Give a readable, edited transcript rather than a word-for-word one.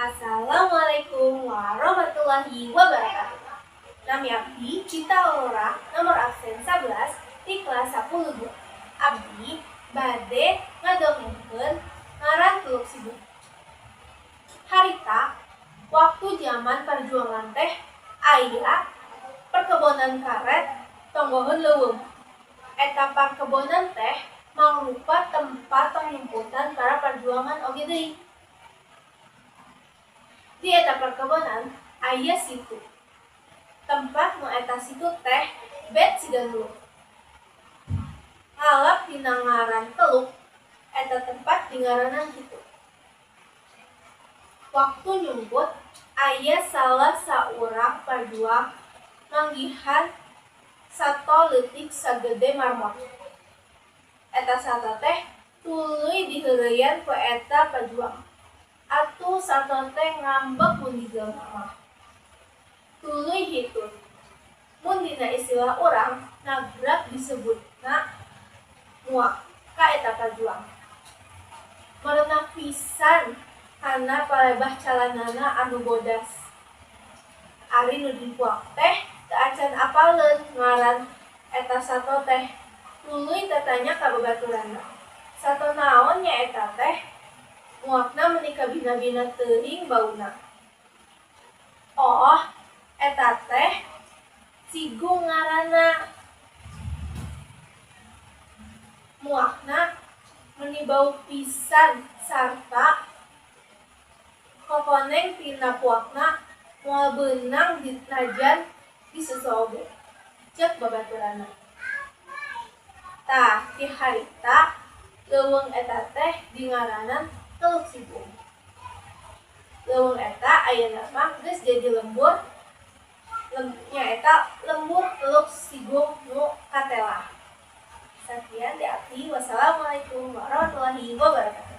Assalamualaikum warahmatullahi wabarakatuh. Nami abdi Cinta Aurora, nomor absen 11 di kelas 10. Abdi bade ngadongengkeun ngaran Teluk Sigung. Harita waktu zaman perjuangan teh aya perkebonan karet tonggoheun leuweung. Eta parkebonan teh mangrupa tempat panghimpunan para perjuangan oge deui. Di eta perkebonan aya situ. Tempat nu eta situ teh bet siga teluk. Ngalap dina ngaran teluk, eta tempat dingaranan kitu. Waktu nyumput, aya salah saurang pajuang manggihan sato leutik sagede marmot. Eta sato teh tuluy diheureuyan ku eta pajuang. Atuh sato teh ngambek mun dijelma mah. Tuluy hitut. Mun dina istilah urang nagrak disebutna muak ka eta pajuang. Merenah pisan kana palebah calanana anu bodas. Ari nu dipuak teh teu acan apaleun ngaran eta sato teh. Tuluy tatanya ka babaturanna. "Sato naon nya eta teh? Muakna meuni kabina-bina teuing bauna." "Oh, eta teh sigung ngaranna. Muakna meuni bau pisan sarta kokoneng tina puakna moal beunang najan disusu oge," ceuk babaturanna. Tah ti harita leuweung eta teh dingaranan Teluk Sigung. Leuweung eta ayeuna mah geus jadi lembur, nyaeta Lembur Teluk Sigung nu katelah. Sakian ti abdi, wassalamualaikum warahmatullahi wabarakatuh.